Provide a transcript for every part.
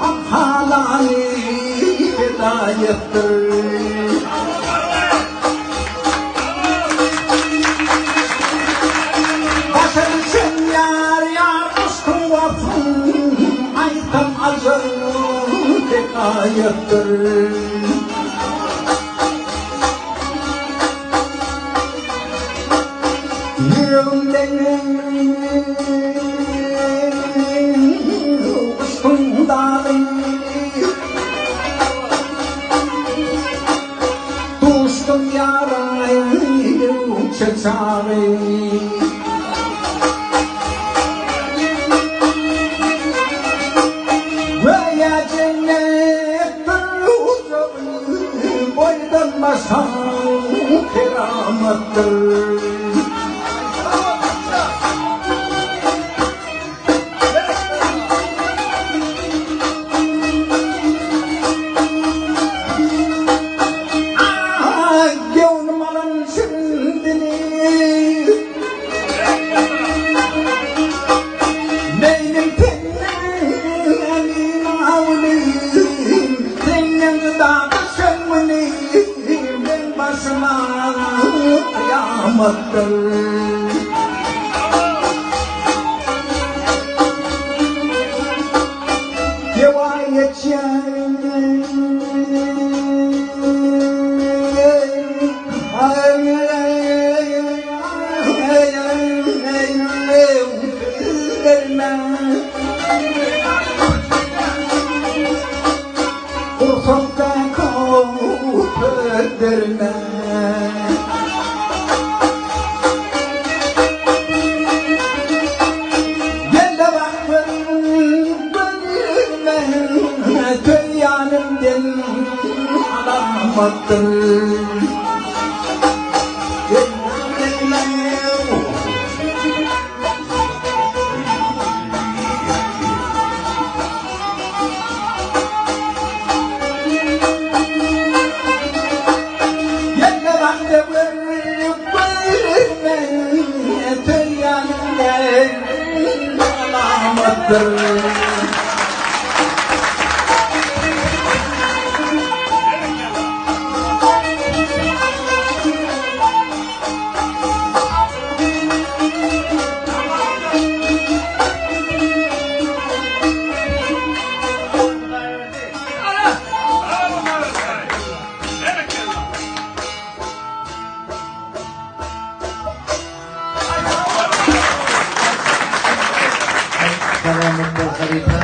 Hak halany hidaýetdir. Başa düşen ýar ýar yşkyň waspyn aýtsam ajal hekaýatdyr. Ýüregimden yşkyň dagy Duşdum ýara ýüwçe çagy. Göýä jennetdir gujagy, Boýdan başa keramatdyr. Ah, göwnüm alan şirin dili. Meýlim senden awlym, Senden jyda düşen günim, Meň başyma kyýamatdyr. Dewa geçýän Gursakdaky sözlerime. Gel-de bak gözüme, Söýýänimden alamatdyr. Alamatdyr. Salamat bol halypa.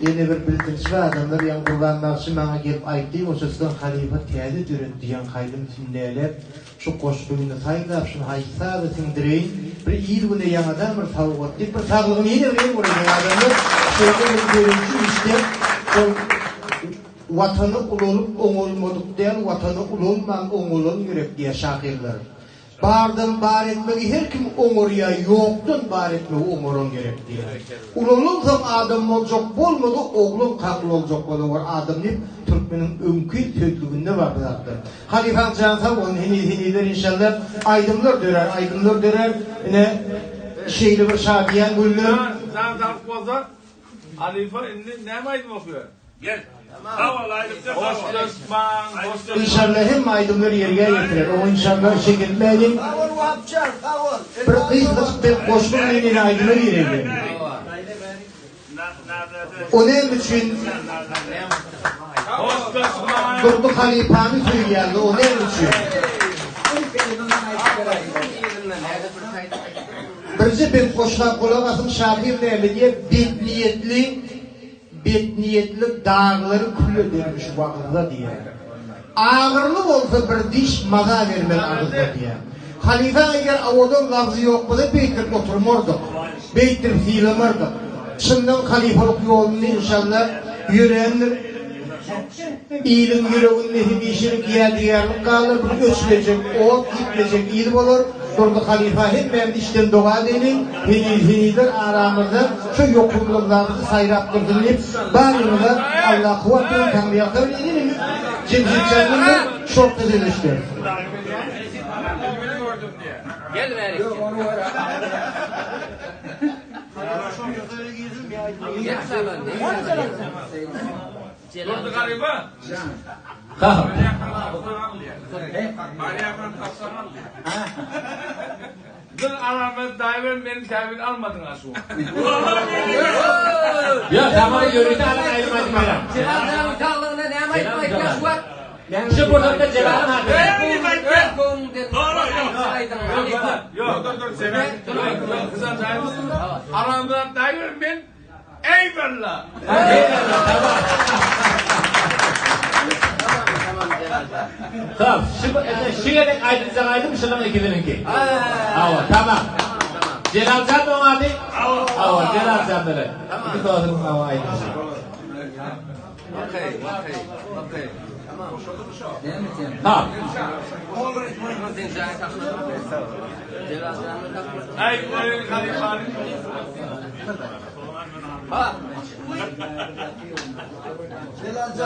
Ýene bir bildiriş bar adamlar ýaňy Gurban bagşy maňa gelip aýtdy oçurdan halypa täze döretdi ýaňky aýdym sünnäläp Şu goşgyny saýlap, şuny haýsy saza siňdireýin, bir il-güne ýaňadan bir sowgat diýip, bir saglygyny ýene bir el goýaýyn adamlar. Şeýle bir döredici işde şol Watany ulalyp oňalmadyk däl, Watany ulalman oňalan gerek diýýär şahyrlar. Bardan bar etmegi her kim oňarýar, ýokdan bar etmegi oňaran gerek diýýär. Ulalansoň adam boljak bolmady, oglankaň ulaljak bolan adam diýip, türkmeniň öňki sözlüginde bar bu zatlar. Halypaň jany sag bolsun heniz henizler inşallah aýdymlar dörär aýdymlar dörär ine şeýle bir şadyýan günler. Jan jan saglyk bolsa halypa indi näme aýdym okýar. Gel. Sag bol aýdymçy sag bol. Hoşlaşmaň hoşlaşmaň. Inşallah hemme aýdymlar ýergä ýetirer oňa inşallah şek etmäliň. Sag bol Wahapjan sag bol. Bir gysgajyk bir goşgy bilen ýene aýdyma gireýin. O näme üçin Durdy halypany söýýärdi, o näme üçin? Birje bent goşga gulak asyň şahyr näme diýýär, Betniýetli Betniýetli daglary kül edermiş wagyzda diýýär. Agyrly bolsa bir diş maza bermez agyzda diýýär. Halypa eger owadan labzy ýok bolsa beýtirip oturmardyk. Beýtirip sylamardyk. Çyndan halypalyk ýoluny inşallah ýörändir. Iliň ýüreginde hemişelik ýadygärlik galar, bir öçmejek ot, ýitmejek yz bolar. Durdy halypa hemmämiz içden doga edeliň, heniz henizler aramyzda şu ýokumly labzy saýrap dursun diýip, barymyza Allah kuwwat bersin, Taňryýalkasyn diýelim. Jemşit jandan bir şorta söz eşderis. Gel bärik. Ýok, ony wara. Durdy garyba. Ha. Bir alamet daýy meni täwil almadyň aşu. Ýa tamara ýörite alan aýdym aýtmaýar. Celal janyň saglygyna näme aýdym aýtýaň şu wagt? Şu pursatda Jelalyň hatyra. Ýok, dur dur sen. Alamet daýy men Eyvallah. Tamam, şu şu gezek aýdyljak aýdym şunuň ikisiniňki. Hawa, tamam. Jelaljan oň ady? Hawa, Jelaljan bilen. Iki dostuň hawa aýdylyşy. Okey, okey, okey. Tamam. Ha. Ey ey halypanyň.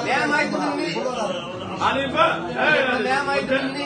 Näme aýdyň indi? Halypa. Ey Näme aýdyň indi?